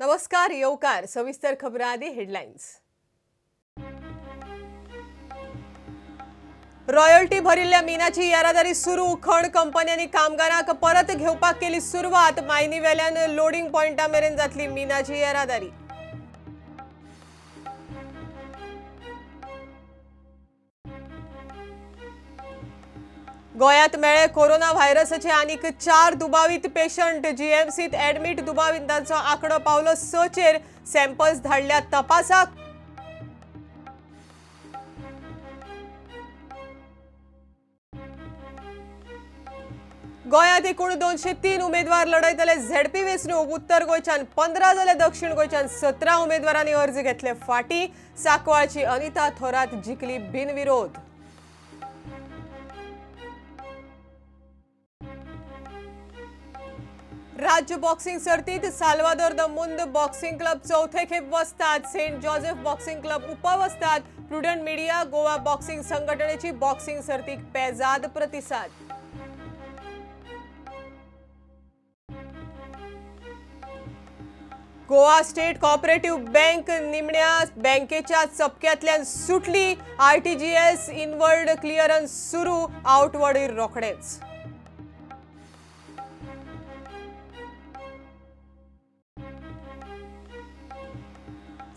नमस्कार, येवकार. सविस्तर खबरां आदी हेडलायन्स. रॉयल्टी भरिल्ल्या मिनाची येरादारी सुरू. खण कंपन्यांनी कामगारांक परत घेवपाक केली सुरवात. मायनी वेल्यान लोडिंग पॉयंटा मेरेन जातली मिनाची येरादारी. गोंयांत मेळ्ळे कोरोना व्हायरसाचे आनीक 4 दुबावीत पेशंट. जीएमसीत ऍडमिट दुबावितांचो आंकडो पावलो 6 चेर. सॅम्पल्स धाडल्या तपासाक. गोंयांत एकूण 203 उमेदवार लढयतले झेडपी वेंचणूक. उत्तर गोंयच्यान 15 जाल्यार दक्षिण गोंयच्यान 17 उमेदवारांनी अर्ज घेतले फाटी. सांकवाळची अनिता थोरात जिखली बिनविरोध. राज्य बॉक्सिंग सर्तीत Salvador the Mund boxing club चौथे खेप वस्ताद. सेंट जोसेफ बॉक्सिंग क्लब उपवस्ताद. प्रुडंट मीडिया गोवा बॉक्सिंग संघटनेची बॉक्सिंग सर्तीक पेजाद प्रतिसाद. गोवा स्टेट कॉपरेटिव्ह बँक निमण्या बँकेच्या चपक्यांतल्यान सुटली. आरटीजीएस इनवर्ड क्लिअरन्स सुरू, आउटवर्ड रोखडेच.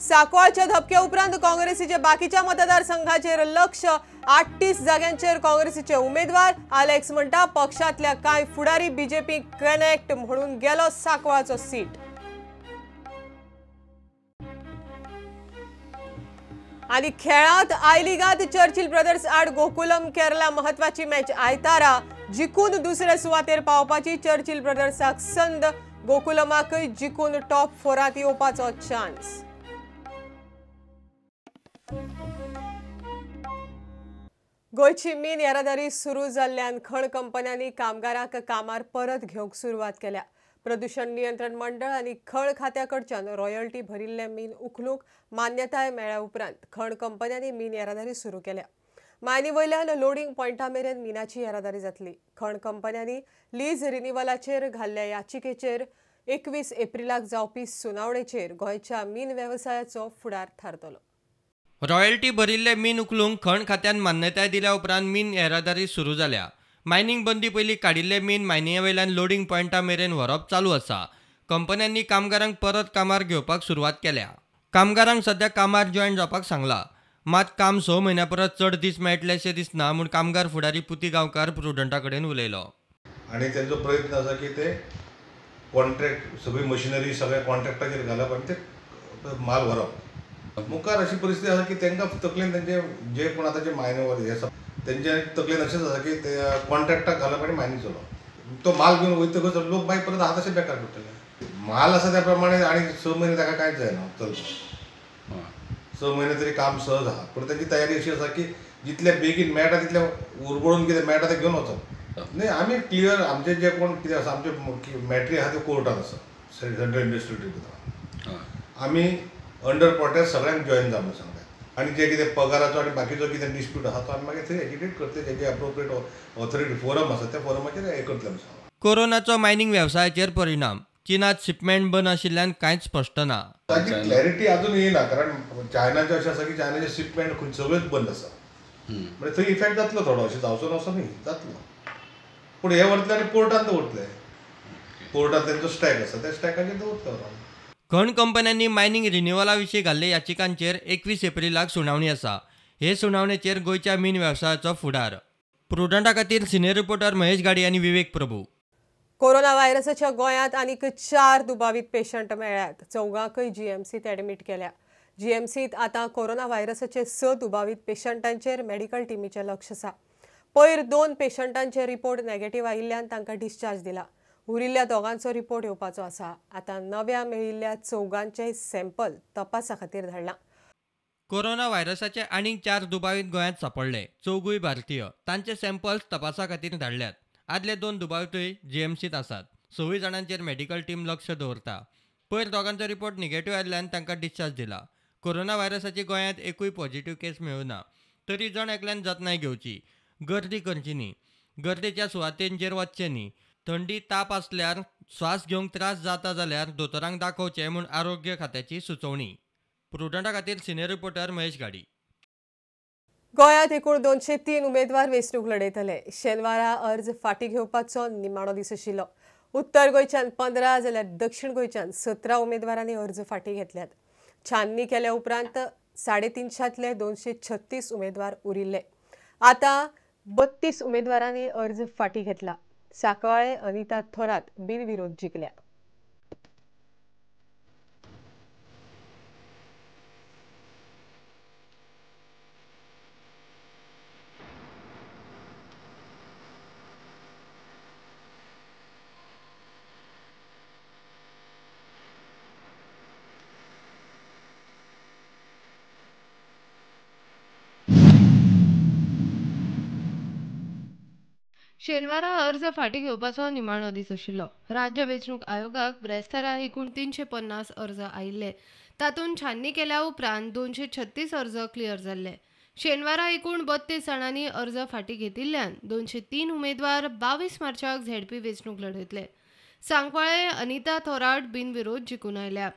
सांकवाळच्या धपक्या उपरांत काँग्रेसीचे बाकीच्या मतदारसंघाचेर लक्ष. 38 जाग्यांचेर काँग्रेसीचे उमेदवार. आलेक्स म्हणटा पक्षांतल्या कांय फुडारी बीजेपी कनेक्ट म्हणून गेलो सांकवाळचो सीट. आनी खेळांत I लिगांत चर्चिल ब्रदर्स आड गोकुलम केरला महत्वाची मॅच आयतारा. जिखून दुसरे सुवातेर पावपाची चर्चिल ब्रदर्साक संद. गोकुलमाकय जिखून टॉप 4 येवपाचो चान्स. गोंयची मीन येरादारी सुरू जाल्ल्यान खण कंपन्यांनी कामगारांक कामार परत घेवंक सुरवात केल्या. प्रदूषण नियंत्रण मंडळ आनी खण खात्या कडच्यान रॉयल्टी भरिल्ले मीन उखलूंक मान्यताय मेळ्ळ्या उपरांत खण कंपन्यांनी मीन येरादारी सुरू केल्या. मायनी वयल्यान लोडिंग पॉयंटा मेरेन मिनाची येरादारी जातली. खण कंपन्यांनी लीज रिनिवलाचेर घाल्ल्या याचिकेचेर 21 एप्रिलाक जावपी सुनावणेचेर गोंयच्या मीन वेवसायाचो फुडार थारतलो. रॉयल्टी भरिल्ले मीन उखलूंक खण खात्यान मान्यताय दिल्या उपरांत मीन येरादारी सुरू जाल्या. मायनिंग बंदी पयलीं काडिल्ले मीन मायनिंगा वयल्यान लोडिंग पॉयंटा मेरेन व्हरप चालू आसा. कंपन्यांनी कामगारांक परत कामार घेवपाक सुरवात केल्या. कामगारांक सद्या कामार जॉयन जावपाक सांगला. मात काम 6 म्हयन्या परस चड दीस मेळटले अशें दिसना म्हूण कामगार फुडारी पुती गांवकार प्रुडंटा कडेन उलयलो. आनी तेंचो प्रयत्न आसा की ते कॉन्ट्रॅक्ट सगळी मशिनरी सगळ्या कॉन्ट्रॅक्टाचेर घालप आनी ते माल व्हरप. मुखार अशी परिस्थिती आसा की तांकां तकलेन तेंचे जे कोण आतां जे मायनर हे आसा तेंच्या तकलेन अशेंच आसा की ते कॉन्ट्रॅक्टाक घालप आनी मायनी चलोवप. तो माल घेवन वयतकच लोक मागीर परत आहा तशें बेकार पडटले. माल आसा त्या प्रमाणे आनी 6 म्हयने ताका कांयच जायना चलपाक. 6 म्हयने तरी काम सहज आहा, पूण तेजी तयारी अशी आसा की जितले बेगीन मेळटा तितले उरबडून कितें मेळटा तें घेवन वचप. न्ही आमी क्लियर आमचे जे कोण कितें आसा आमचे मॅटरी आहा त्यो कोर्टान आसा, सेंट्रल इंडस्ट्रियल ट्रिब्युनल. आमी अंडर प्रोटेस्ट सगळ्यांक जॉयन जा म्हणून सांगता आनी जे कितें पगाराचो आनी बाकीचो कितें डिस्प्यूट आसा तो आमी मागीर थंय एजिटेट करतले. जेजे अप्रोप्रिएट ऑथॉरिटी फोरम आसा त्या फोरमाचेर हें करतले आमी सांगला. कोरोनाचो मायनिंग वेवसायाचेर परिणाम. चीनांत शिपमेंट बंद आशिल्ल्यान कांयच स्पश्ट ना. ताची क्लॅरिटी अजून येयना, कारण चायनाचें अशें आसा की चायनाचे शिपमेंट खंय सगळेच बंद आसा, म्हणजे थंय इफेक्ट जातलो थोडो. अशें जावचो ना असो न्ही, जातलो, पूण हे व्हरतले आनी पोर्टान दवरतले. पोर्टान तेंचो स्टॅक आसा, त्या स्टॅकाचेर दवरतले. खण कंपन्यांनी मायनिंग रिन्युअला विशीं घाल्ले याचिकांचेर 21 एप्रिलाक सुनावणी आसा. हे सुनावणेचेर गोंयच्या मीन वेवसायाचो फुडार. प्रुडंटा खातीर सिनियर रिपोर्टर महेश गाडी आनी विवेक प्रभू. कोरोना व्हायरसाच्या गोंयांत आनीक 4 दुबावीत पेशंट मेळ्ळ्यात. 4गांकय जीएमसीत ऍडमीट केल्या. जीएमसीत आतां कोरोना व्हायरसाचे 6 दुबावीत पेशंटांचेर मेडिकल टिमीचें लक्ष आसा. पयर 2 पेशंटांचे रिपोर्ट नेगेटिव्ह आयिल्ल्यान तांकां डिस्चार्ज दिला. उरिल्ल्या 2गांचो रिपोर्ट येवपाचो आसा. आतां नव्या मेळिल्ल्या 4गांचे सॅम्पल तपासा खातीर धाडलां. कोरोना व्हायरसाचे आनीक 4 दुबावीत गोंयांत सांपडले. 4गूय भारतीय. तांचे सॅम्पल्स तपासा खातीर धाडल्यात. आदले 2 दुबावितूय जीएमसीत आसात. 6 जाणांचेर मेडिकल टीम लक्ष दवरता. पयर 2गांचो रिपोर्ट निगेटिव्ह आयिल्ल्यान तांकां डिस्चार्ज दिला. कोरोना व्हायरसाची गोंयांत एकूय पॉझिटिव्ह केस मेळुना. तरी जण एकल्यान जतनाय घेवची. गर्दी करची न्ही. गर्देच्या सुवातेंचेर वचचें न्ही. थंडी ताप आसल्यार श्वास घेवंक त्रास जाता जाल्यार दोतोरांक दाखोवचें म्हूण आरोग्य खात्याची सुचोवणी. प्रुडंटा खातीर सिनियर रिपोर्टर महेश गाडी. गोंयांत एकूण 203 उमेदवार वेंचणूक लढयतले. शेनवारा अर्ज फाटीं घेवपाचो निमाणो दीस आशिल्लो. उत्तर गोंयच्यान 15 जाल्यार दक्षिण गोंयच्यान 17 उमेदवारांनी अर्ज फाटीं घेतल्यात. छाननी केल्या उपरांत 350तले 236 उमेदवार उरिल्ले. आतां 32 उमेदवारांनी अर्ज फाटीं घेतला. सांकवाळे अनिता थोरात बिनविरोध जिखल्या. शेनवारा अर्ज फाटीं घेवपाचो निमाणो दीस आशिल्लो. राज्य वेंचणूक आयोगाक ब्रेस्तारा एकूण 350 अर्ज आयिल्ले. तातूंत छाननी केल्या उपरांत 236 अर्ज क्लियर जाल्ले. शेनवारा एकूण 32 जाणांनी अर्ज फाटीं घेतिल्ल्यान 203 उमेदवार 22 मार्चाक झेडपी वेंचणूक लढयतले. सांकवाळे अनिता थोराट बिनविरोध जिखून आयल्या.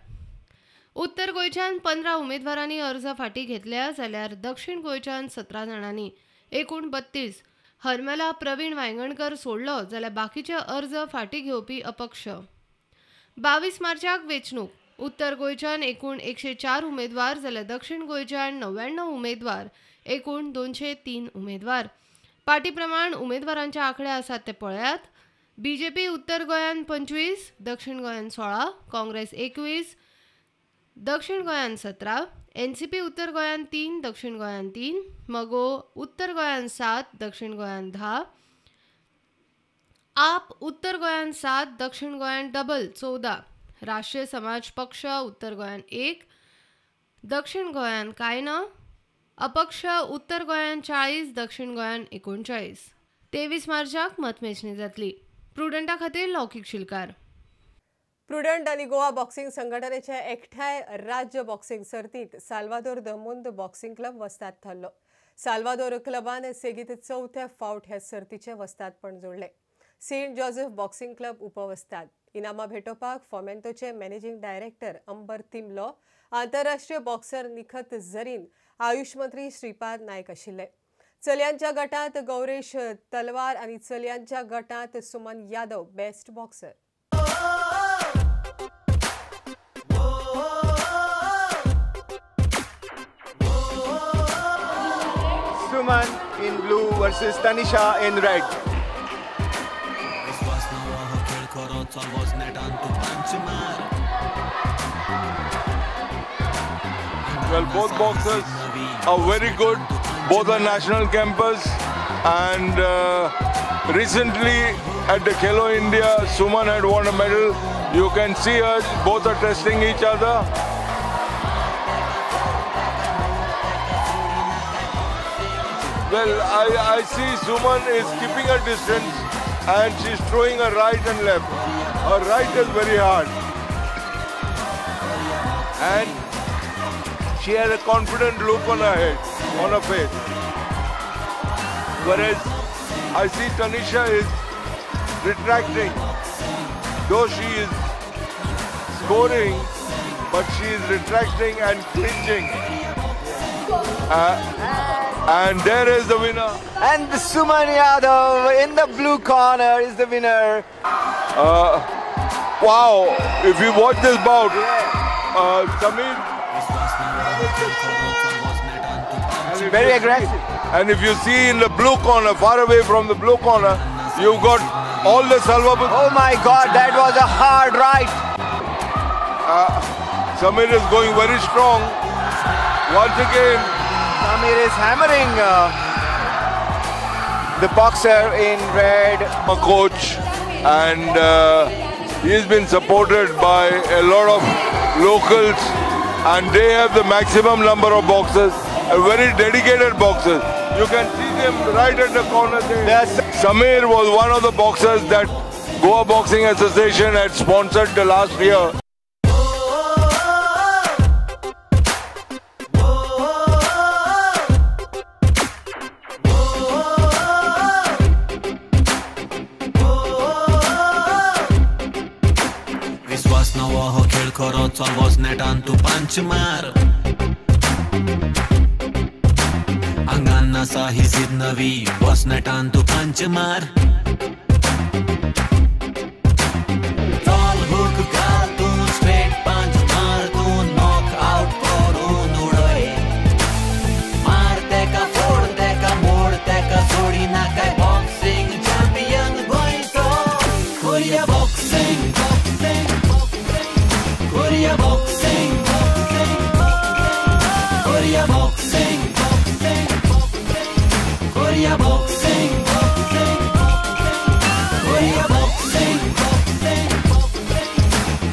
उत्तर गोंयच्यान 15 उमेदवारांनी अर्ज फाटीं घेतल्या जाल्यार दक्षिण गोंयच्यान 17 जाणांनी, एकूण 32. हरमला प्रवीण वायंगणकर सोडलो जाल्यार बाकीचे अर्ज फाटीं घेवपी अपक्ष. 22 मार्चाक वेंचणूक. उत्तर गोंयच्यान एकूण 104 उमेदवार जाल्यार दक्षिण गोंयच्यान 99 उमेदवार, एकूण 203 उमेदवार. पार्टी प्रमाण उमेदवारांचे आंकडे आसात ते पळयात. बीजेपी उत्तर गोंयान 25, दक्षिण गोंयान 16, काँग्रेस 21, दक्षिण गोंयान 17, एनसीपी उत्तर गोंयान 3, दक्षिण गोंयान 3, मगो उत्तर गोंयान 7, दक्षिण गोंयान 10, आप उत्तर गोंयान 7, दक्षिण गोंयान डबल 14, राष्ट्रीय समाज पक्ष उत्तर गोंयान 1, दक्षिण गोंयान कांय ना, अपक्ष उत्तर गोंयान 40, दक्षिण गोंयान 39. 23 मार्चाक मतमेजणी जातली. प्रुडंटा खातीर लौकीक शिलकार. प्रुडंट आनी गोवा बॉक्सिंग संघटनेच्या एकठांय राज्य बॉक्सिंग सर्तींत Salvador the Mund boxing club वस्ताद थारलो. साल्वादोर क्लबान सेगीत चवथ्या फावट ह्या सर्तीचें वस्तादपण जोडलें. सेंट जोसेफ बॉक्सिंग क्लब उपवस्ताद. इनामां भेटोवपाक फोमेंतोचे मॅनेजिंग डायरेक्टर अंबर तिमलो, आंतरराष्ट्रीय बॉक्सर निखत झरीन, आयुष मंत्री श्रीपाद नायक आशिल्ले. चलयांच्या गटांत गौरेश तलवार आनी चलयांच्या गटांत Suman Yadav best boxer. Suman in blue versus Tanisha in red. Well, both boxers are very good. Both are national campers, and recently at the Khelo India, Suman had won a medal. You can see her. Both are testing each other. Well, I see Suman is keeping her distance and she's throwing her right and left. Her right is very hard. And she has a confident look on her head, on her face. Whereas I see Tanisha is retracting. Though she is scoring, but she is retracting and clinching. And there is the winner. And Suman Yadav in the blue corner is the winner. Wow, if you watch this bout, Samir, very aggressive. And if you see in the blue corner, far away from the blue corner, you've got all the Salvador. Oh my God, that was a hard right. Samir is going very strong. Once again, Samir is hammering the boxer in red. A coach, and he's been supported by a lot of locals, and they have the maximum number of boxers, and very dedicated boxers. You can see them right at the corner there. Yes. Samir was one of the boxers that Goa Boxing Association had sponsored the last year. विश्वास नवो हो खेळ खरो चल वच नेटान तूं पंच मार आंगान आसा ही जिद नवी वच नेटान तूं पंच मार चल हुक घाल तूं स्ट्रेट पंच मार तूं नॉक आउट करून उडय मार तेका फोड तेका मोड तेका सोडी नाकाय बॉक्सिंग चॅम्पियन गोंयचो Korea boxing Korea boxing Korea boxing Korea boxing Korea boxing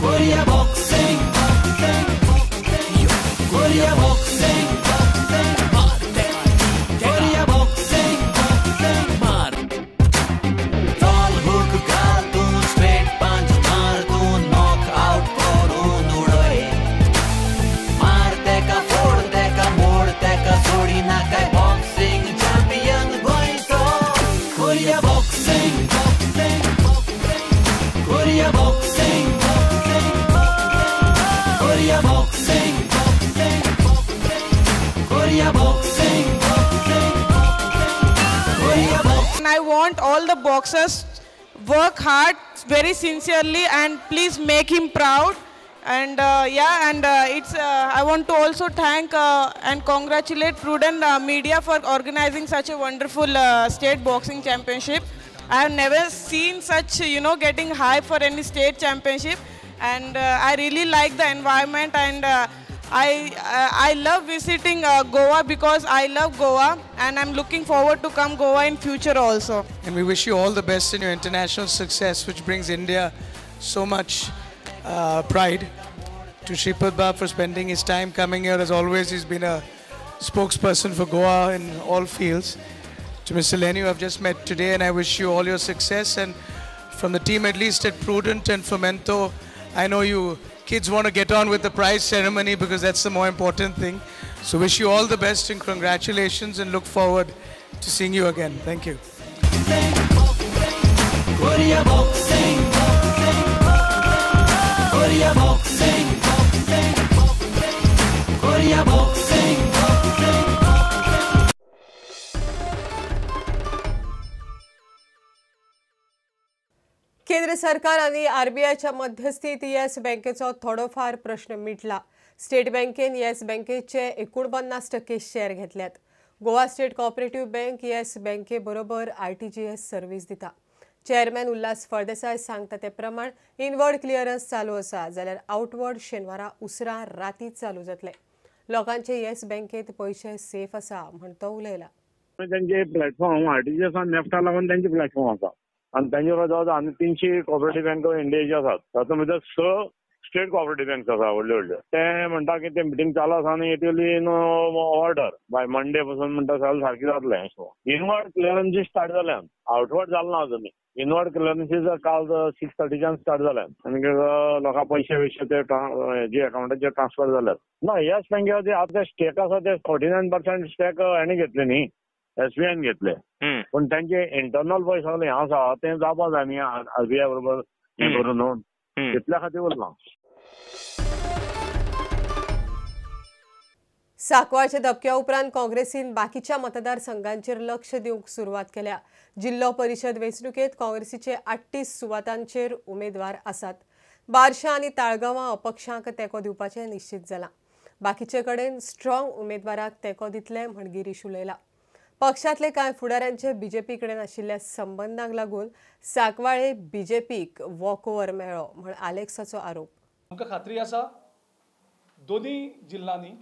Korea boxing Korea boxing Korea boxing मार चल हुक घाल तूं स्ट्रेट पंच मार तूं नॉक आउट करून उडय मार तेका फोड तेका मोड तेका सोडी नाकाय बॉक्सिंग चॅम्पियन गोंयचो Korea boxing Korea boxing Korea boxing Korea boxing Korea boxing. I want all the boxers work hard very sincerely and please make him proud. And it's I want to also thank and congratulate Prudent Media for organizing such a wonderful state boxing championship. I have never seen such, you know, getting hype for any state championship, and I really like the environment, and I love visiting Goa because I love Goa, and I'm looking forward to come Goa in future also. And we wish you all the best in your international success, which brings India so much pride. To Shripad Bab for spending his time coming here. As always, he's been a spokesperson for Goa in all fields. To Mr. Lenny, who I've just met today, and I wish you all your success. And from the team, at least at Prudent and Fomento, I know you kids want to get on with the prize ceremony because that's the more important thing. So wish you all the best and congratulations, and look forward to seeing you again. Thank you. Korea boxing, Korea boxing, Korea boxing. केंद्र सरकार आणि आरबीआयच्या मध्यस्थीत येस बँकेचो थोडोफार प्रश्न मिटला. State बँकेन येस बँकेचे 49% share घेतल्यात. Goa state cooperative bank येस बँके बरोबर आरटीजीएस सर्व्हिस दिता. चेअरमॅन उल्हास फळदेसाय सांगता ते प्रमाण इनवर्ड क्लिअरन्स चालू आसा, जाल्यार आउटवर्ड शेनवारा उसरां राती चालू जातले. लोकांचे येस बँकेत पयशे सेफ आसा म्हण तो उलयला. तांचे प्लॅटफॉर्म आरटीजीएस आनी नेफ्टा लागून तांचे प्लॅटफॉर्म आसा आनी तांचे बरोबर आनी 300 कोऑपरेटिव्ह बँक इंडियेचे आसात, तातूंत भितर 6 स्टेट कोऑपरेटिव्ह बँक्स आसा व्हडल्यो व्हडल्यो. ते म्हणटा की ते मिटींग चालू आसा आनी it will in order by Monday पासून म्हणटा सगळें सारकें जातलें. इनवर्ड क्लियरन्सीस स्टार्ट जाल्यान, आउटवर्ड जालें ना अजून. इनवर्ड क्लियरन्सीस काल 6:30च्यान स्टार्ट जाल्यान आनी लोकां पयशे बियशे ते जे अकावंटाचेर ट्रान्सफर जाल्यात. ना, येस बँकेचे आतां स्टेक आसा ते 49% स्टेक हेणी घेतले न्ही, एसबीआयन घेतले, पूण तांचे इंटरनल पळय सगळें हें आसा तें जावपा जाय न्ही आरबीआय बरोबर हें करून, तितल्या खातीर उरलां. सांकवाळच्या धपक्या उपरांत काँग्रेसीन बाकीच्या मतदारसंघांचेर लक्ष दिवंक सुरवात केल्या. जिल्लो परिशद वेंचणुकेत काँग्रेसीचे 38 सुवातांचेर उमेदवार आसात. बारशा आनी ताळगांवां अपक्षांक तेंको दिवपाचें निश्चित जालां. बाकीचे कडेन स्ट्रॉंग उमेदवाराक तेंको दितले म्हण गिरीश उलयला. पक्षांतले कांय फुडाऱ्यांचे बीजेपी कडेन आशिल्ल्या संबंदांक लागून सांकवाळे बीजेपीक वॉक ओव्हर मेळ्ळो म्हण आलेक्साचो आरोप. आमकां खात्री आसा दोनूय जिल्ल्यांनी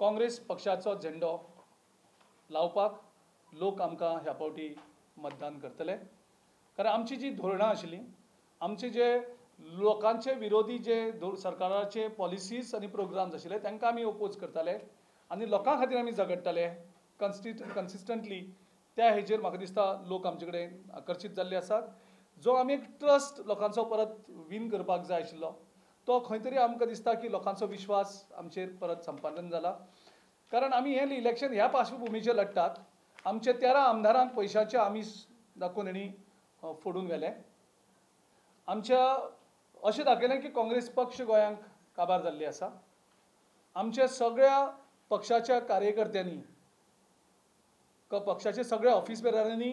काँग्रेस पक्षाचो झेंडो लावपाक लोक आमकां ह्या फावटी मतदान करतले. कारण आमची जी धोरणां आशिल्लीं, आमचे जे लोकांचे विरोधी जे सरकाराचे पॉलिसीज आनी प्रोग्राम्स आशिल्ले तांकां आमी ओपोज करताले आनी लोकां खातीर आमी झगडटाले कन्सिस्टंटली. त्या हेजेर म्हाका दिसता लोक आमचे कडेन आकर्शीत जाल्ले आसात. जो आमी एक ट्रस्ट लोकांचो परत वीन करपाक जाय आशिल्लो तो खंय तरी आमकां दिसता की लोकांचो विश्वास आमचेर परत संपादन जाला. कारण आमी हें इलेक्शन ह्या पार्श्वभुमीचेर लडटात. आमचे 13 आमदारांक पयशांचे आमीस दाखोवन हेणी फोडून व्हेले. आमच्या अशें दाखयलें की काँग्रेस पक्ष गोंयांक काबार जाल्ली आसा. आमच्या सगळ्या पक्षाच्या कार्यकर्त्यांनी, पक्षाचे सगळ्या ऑफिस बेरारांनी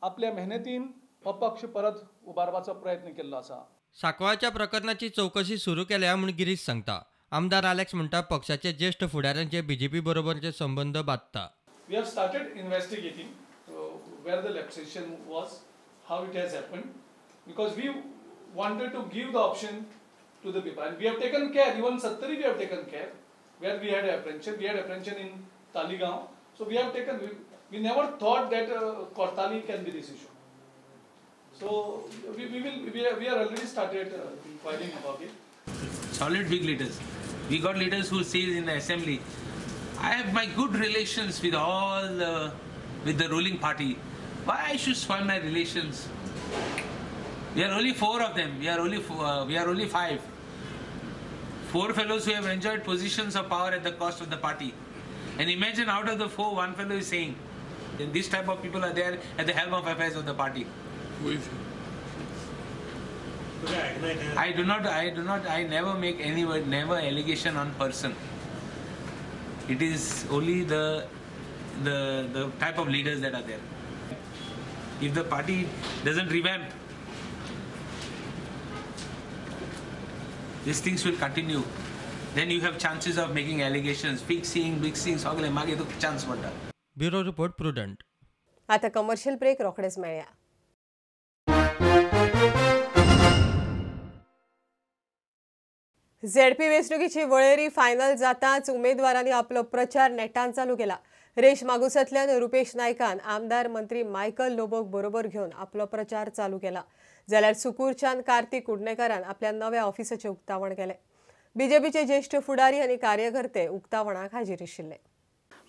आपल्या मेहनतीन हो पक्ष परत उबारपाचो प्रयत्न केल्लो आसा. सांकवाळच्या प्रकरणाची चवकशी सुरू केल्या म्हूण गिरीश सांगता. आमदार आलेक्स म्हणटा पक्षाचे ज्येष्ठ फुडाऱ्यांचे बीजेपी बरोबरचे संबंद बादता. We have started investigating where the lapsation was, how it has happened, because we wanted to give the option to the people, and we have taken care. Even Sattari we have taken care, where we had apprehension. We had apprehension in Taligaon, so we have taken. We never thought that Kortali can be this issue. So we are already started inquiring about it. Solid big leaders. We got leaders who say in the assembly, I have my good relations with all the, with the ruling party. Why I should spoil my relations? We are only 4 of them. We are only 5. 4 fellows who have enjoyed positions of power at the cost of the party. And imagine out of the 4, 1 fellow is saying, then this type of people are there at the helm of affairs of the party. I never make any word, never allegation on person. It is only the type of leaders that are there. If the party doesn't revamp, these things will continue. Then you have chances of making allegations, fixing, mixing, सगळे मागे तो chance पडटा. Bureau report, Prudent. आता commercial break रोखडेच मेळया. ZP वेंचणुकीची वळेरी final जाताच उमेदवारांनी आपलो प्रचार नेटान चालू केला. रेश मागुसांतल्यान रुपेश नायकान आमदार मंत्री मायकल लोबोक बरोबर घेवन आपलो प्रचार चालू केला, जाल्यार सुकूरच्यान कार्तिक कुडणेकारान आपल्या नव्या ऑफिसाचें उक्तावण केलें. बीजेपीचे ज्येष्ठ फुडारी आनी कार्यकर्ते उक्तावणाक हाजीर आशिल्ले.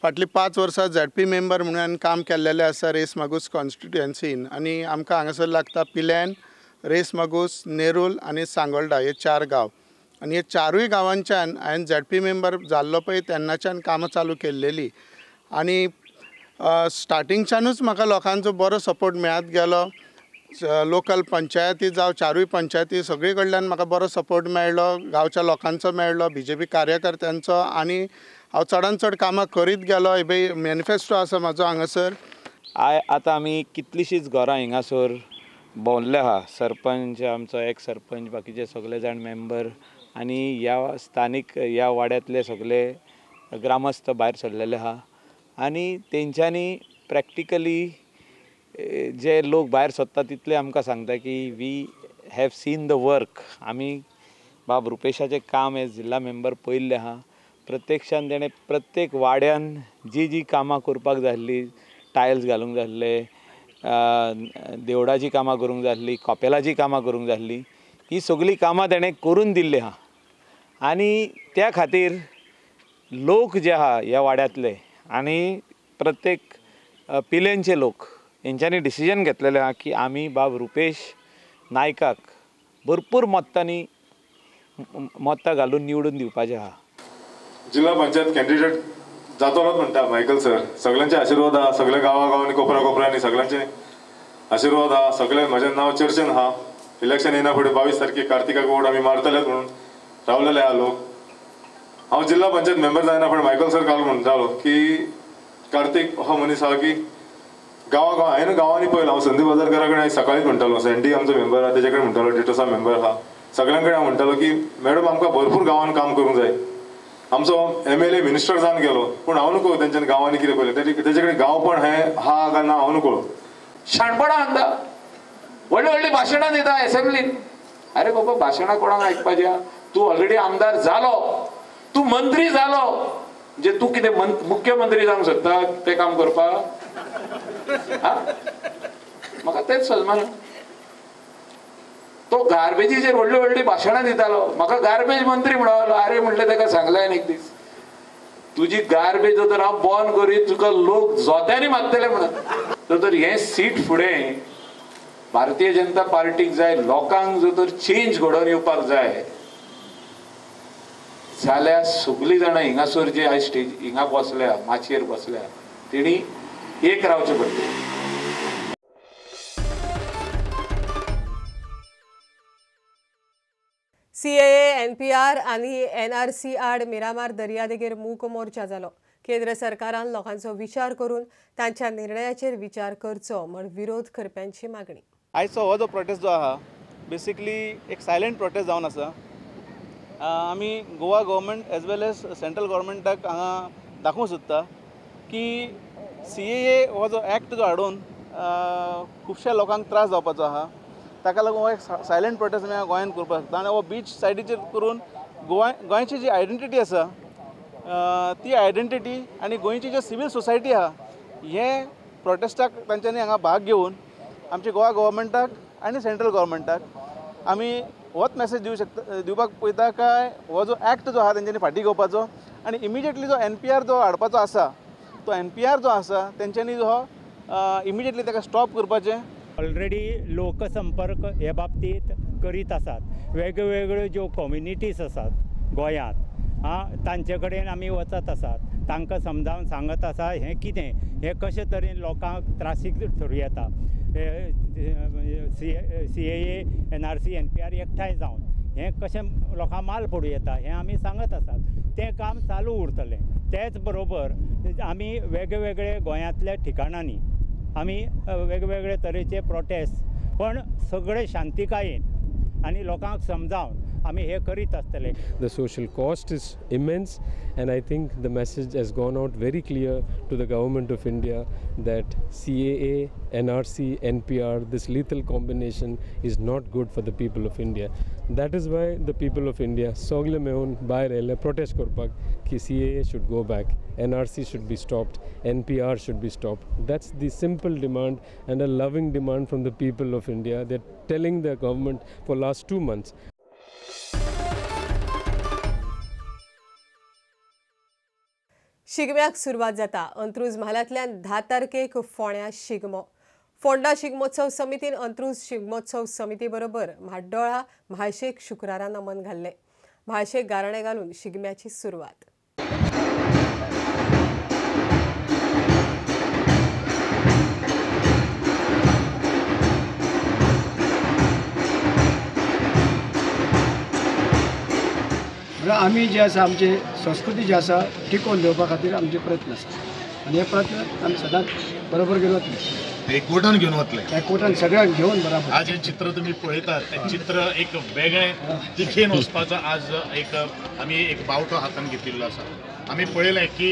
फाटलीं 5 वर्सां झेडपी मेंबर म्हणून काम केल्लेलें आसा रेस मागूस कॉन्स्टिट्युएन्सीन आनी आमकां हांगासर लागता पिल्यान, रेस मागूस, नेरूल आनी सांगोल्डा हे 4 गांव आनी हे 4ूय गांवांच्यान हांवें झेडपी मेंबर जाल्लो पळय तेन्नाच्यान कामां चालू केल्लेली आनी स्टार्टिंगच्यानूच म्हाका लोकांचो बरो सपोर्ट मेळत गेलो. लोकल पंचायती जावं 4ूय पंचायती सगळे कडल्यान म्हाका बरो सपोर्ट मेळ्ळो, गांवच्या लोकांचो मेळ्ळो, बीजेपी कार्यकर्त्यांचो आनी हांव चडान चड कामां करीत गेलो. हे मॅनिफेस्टो आसा म्हाजो हांगासर. आतां आमी कितलींशींच घरां हिंगासर भोंवल्ले आहा. सरपंच आमचो एक्स सरपंच, बाकीचे सगळे जाण मेंबर आनी ह्या स्थानीक ह्या वाड्यांतले सगळे ग्रामस्थ भायर सरलेले आहा आनी तेंच्यांनी प्रॅक्टिकली जे लोक भायर सोदता तितले आमकां सांगता की we have seen the work. आमी बाब रुपेशाचें काम हे जिल्ला मेंबर पळयल्लें आहा. प्रत्यक्षान तेणें प्रत्येक वाड्यान जी जी कामां करपाक जाय आसली, टायल्स घालूंक जाय आसले, देवळाचीं कामां करूंक जाय आसलीं, कपेलाचीं कामां करूंक जाय आसलीं, ही सगळीं कामां तेणें करून दिल्लीं आहा. आनी त्या खातीर लोक जे आहा ह्या वाड्यांतले आनी प्रत्येक पिलेनचे लोक हेंच्यांनी डिसिजन घेतलेलें आहा की आमी बाब रुपेश नायकाक भरपूर मतांनी मतां घालून निवडून दिवपाचें आहा. जिल्हा पंचायत कॅन्डिडेट जातलोच म्हणटा मायकल सर. सगळ्यांचे आशिर्वाद आहा, सगळ्या गांवा गांवांनी कोपरा कोपऱ्यांनी सगळ्यांचे आशिर्वाद आहा. सगळे म्हजें नांव चर्चेन आहा. इलेक्शन येना फुडें 22 तारखेक कार्तिकाक वोट आमी मारतलेच म्हणून रावलेले आहा लोक. हांव जिल्हा पंचायत मेंबर जायना पण मायकल सर काल म्हणटालो की कार्तिक हो मनीस आहा की गांवा गांव हांवें गांवांनी पळयलां. हांव संदीप बाजारकारा कडेन सकाळीच म्हणटालो, सँडी आमचो मेंबर आहा तेजे कडेन म्हणटालो, डिटोसा मेंबर आहा, सगळ्यां कडेन हांव म्हणटालो की मॅडम आमकां भरपूर गांवांत काम करूंक जाय. आमचो MLA minister जावन गेलो पूण हांव नको तेंच्यान गांवांनी कितें पळयलें तेजे कडेन गांवपण हें आहा काय ना हांव नको. शाणपणां सांगता, व्हडलीं व्हडलीं भाशणां दिता एसेंब्लीन. अरे बाबा भाशणां कोणाक आयकपाचें? तूं ऑलरेडी आमदार जालो, तूं मंत्री जालो, म्हणजे तूं कितें मुख्यमंत्री जावंक सोदता तें काम करपाक? म्हाका तेंच सजमाना. तो गार्बेजीचेर व्हडली व्हडली भाशणां दितालो, म्हाका गार्बेज मंत्री म्हणलो. अरे म्हणलें ताका सांगलें हांवें एक दीस, तुजी गार्बेज जर हांव बंद करीत तुका लोक जोत्यांनी मारतले म्हणून. तर हें सीट फुडें भारतीय जनता पार्टीक जाय, लोकांक जर तर चेंज घडोवन येवपाक जाय जाल्यार सगळीं जाणां हिंगासर जे आयज स्टेज हिंगा बसल्या, माचयेर बसल्या, तेणी एक रावचें पडटलें. एनपीआर आनी एनआरसी आड मिरामार दर्यादेगेर मूक मोर्चा जालो. केंद्र सरकारान लोकांचो विचार करून तांच्या निर्णयाचेर विचार करचो म्हण विरोध करप्यांची मागणी. आयचो हो जो प्रोटेस्ट जो आहा बेसिकली एक सायलंट प्रोटेस्ट जावन आसा. आमी Goa government as well as central गव्हर्मेंटाक हांगा दाखोवंक सोदता की CAA हो जो एक्ट जो हाडून खुबश्या लोकांक त्रास जावपाचो आहा, ताका लागून हो एक सायलंट प्रोटेस्ट आमी गोंयांत करपाक शकता. आनी हो बीच सायडीचेर करून गोंयची जी आयडेंटिटी आसा ती आयडेंटिटी आनी गोंयची जी सिवील सोसायटी आहा हे प्रोटेस्टाक तांच्यांनी हांगा भाग घेवन आमचे गोवा गव्हर्मेंटाक आनी सेंट्रल गव्हर्मेंटाक आमी होच मॅसेज दिवं शकता, दिवपाक पळयता काय हो जो एक्ट जो आहा तेंच्यांनी फाटीं घेवपाचो आनी इमिजिएटली जो NPR जो हाडपाचो आसा तो NPR जो आसा तेंच्यांनी जो इमिजिएटली ताका स्टॉप करपाचें. ऑलरेडी लोकसंपर्क हे बाबतींत करीत आसात. वेगवेगळ्यो ज्यो कम्युनिटीज आसात गोंयांत आं तांचे कडेन आमी वचत आसात, तांकां समजावन सांगत आसा हें कितें, हें कशे तरेन लोकांक त्रासीक थारूं येता. CAA NRC NPR एकठांय जावन हें कशें लोकांक माल पडूं येता हें आमी सांगत आसात. तें काम चालू उरतलें. तेच बरोबर आमी वेगवेगळे गोंयांतल्या ठिकाणांनी आमी वेगवेगळे तरेचे प्रोटेस्ट पण सगळे शांतिकायेन आनी लोकांक समजावन आमी हे करीत आसतले. The social cost is immense and I think the message has gone out very clear to the government of India that CAA, NRC, NPR, this lethal combination is not good for the people of India. That is why the people of India सगळे मेळून भायर आयले protest करपाक की CAA should go back, NRC should be stopped, NPR should be stopped. That's the simple demand and a loving demand from the people of India. They're telling the government for last 2 months. शिगम्याक सुरवात जाता. अंत्रुज म्हालांतल्यान 10 तारखेक फोंड्या शिगमो. फोंडा शिगमोत्सव समितीन अंत्रुज शिगमोत्सव समिती बरोबर म्हाड्डोळा म्हाळशेक शुक्रारा नमन घाल्लें. म्हाळशेक गाराणें घालून शिगम्याची सुरवात. आमी जे आसा आमची संस्कृती जी आसा टिकोवन दवरपा खातीर आमचे प्रयत्न आसा आनी हे प्रयत्न आमी सदांच बरोबर घेवन वतले, एकवटान घेवन वतले, एकवटान सगळ्यांक घेवन बराबर. आज हें चित्र तुमी पळयतात तें चित्र एक वेगळें दिखेन वचपाचो आज एक आमी एक बावटो हातान घेतिल्लो आसा. आमी पळयलें की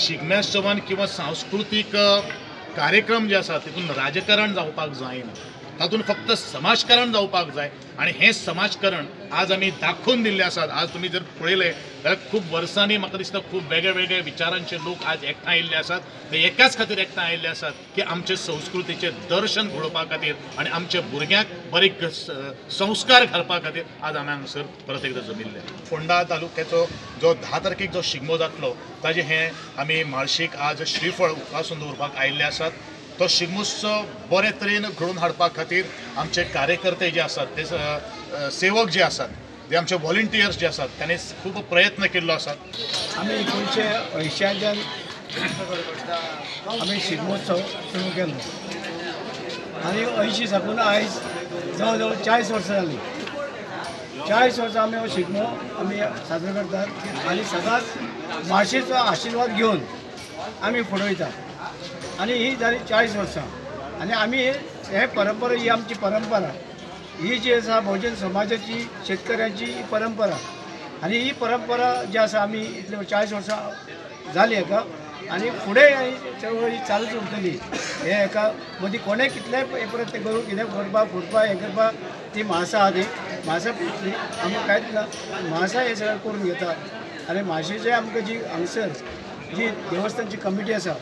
शिगम्यात्सवान किंवा सांस्कृतीक कार्यक्रम जे आसा तितून राजकारण जावपाक जायना, तातूंत फक्त समाजकारण जावपाक जाय आनी हें समाजकारण आज आमी दाखोवन दिल्लें आसा. आज तुमी जर पळयलें जाल्यार खूब वर्सांनी म्हाका दिसता खूब वेगळे वेगळे विचारांचे लोक आज एकठांय आयिल्ले आसात. ते एकाच खातीर एकठांय आयिल्ले आसात की आमचे संस्कृतीचें दर्शन घडोवपा खातीर आनी आमच्या भुरग्यांक बरे संस्कार घालपा खातीर आज आमी हांगासर परत एकदां जमिल्ले. फोंडा तालुक्याचो जो 10 तारखेक जो शिगमो जातलो ताजें हें आमी म्हाळशेक आज श्रीफळ उपासून दवरपाक आयिल्ले आसात. तो शिगमोत्सव बरे तरेन घडोवन हाडपा खातीर आमचे कार्यकर्ते जे आसात ते सेवक जे आसात जे आमचे व्हॉलंटियर्स जे आसात तांणी खूब प्रयत्न केल्लो आसात. आमी 1980च्यान आमी शिगमोत्सव सुरू केलो आनी 80 साकून आयज जवळ जवळ 40 वर्सां जालीं. 40 वर्सां आमी हो शिगमो आमी साजरो करतात आनी सदांच माशेचो आशिर्वाद घेवन आमी फुडें वयता आनी ही जाली 40 वर्सां. आनी आमी हे परंपरा ही आमची परंपरा ही जी आसा भोवजन समाजाची शेतकऱ्यांची ही परंपरा आनी ही परंपरा जी आसा आमी इतले 40 वर्सां जाली हाका आनी फुडें ही चळवळ ही चालूच उरतली. हे हेका मदीं कोणें कितलेय प्रयत्न करूं कितें करपाक फुटपाक हें करपाक ती म्हाळसा आहा ती म्हाळसा पुरतली आमकां कांयच ना. म्हाळसा हें सगळें करून घेता आनी म्हाळशेचें आमकां जी हांगसर जी देवस्थानची कमिटी आसा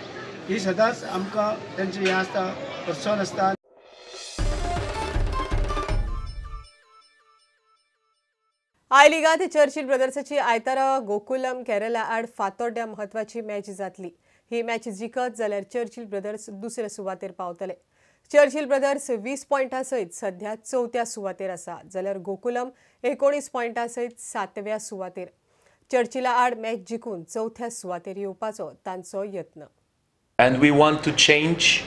ही सदांच आमकां तेंचें हें आसता प्रोत्साहन आसता. I लिगांत चर्चिल ब्रदर्साची आयतारा गोकुलम केरला आड फातोड्ड्या म्हत्वाची मॅच जातली. ही मॅच जिखत जाल्यार चर्चिल ब्रदर्स दुसऱ्या सुवातेर पावतले. चर्चिल ब्रदर्स 20 पॉयंटा सयत सध्या 4थ्या सुवातेर आसा जाल्यार गोकुलम 19 पॉयंटा सयत 7व्या सुवातेर. चर्चिला आड मॅच जिखून 4थ्या सुवातेर येवपाचो तांचो यत्न. And we want to change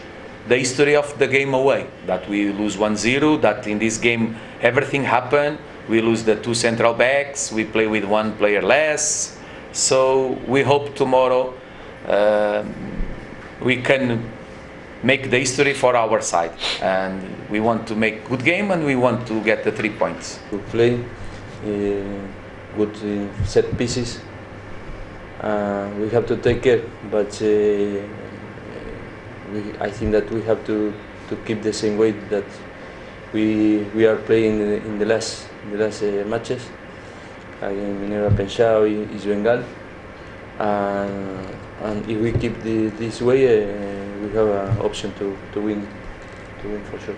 the history of the game away, that we lose 1-0, that in this game everything happened. We lose the two central backs, we play with one player less. So we hope tomorrow we can make the history for our side. And we want to make good game and we want to get the 3 points. To play good set pieces. We have to take care, but I think that we have to keep the same way that we are playing in the last matches against Minerva Pensao, East Bengal, and if we keep this way, we have an option to win for sure.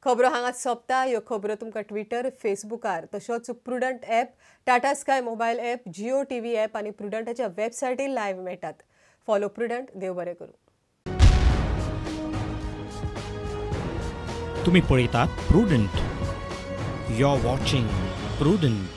खबरो हांगाच सोंपता. ह्यो खबरो तुमकां Twitter, फेसबुकार तशेंच Prudent app, Tata Sky mobile app, Jio TV app आनी प्रुडंटाच्या वेबसायटीर live मेळटात. Follow prudent. देव बरें करूं. तुम्ही पळयतात Prudent. You are watching Prudent.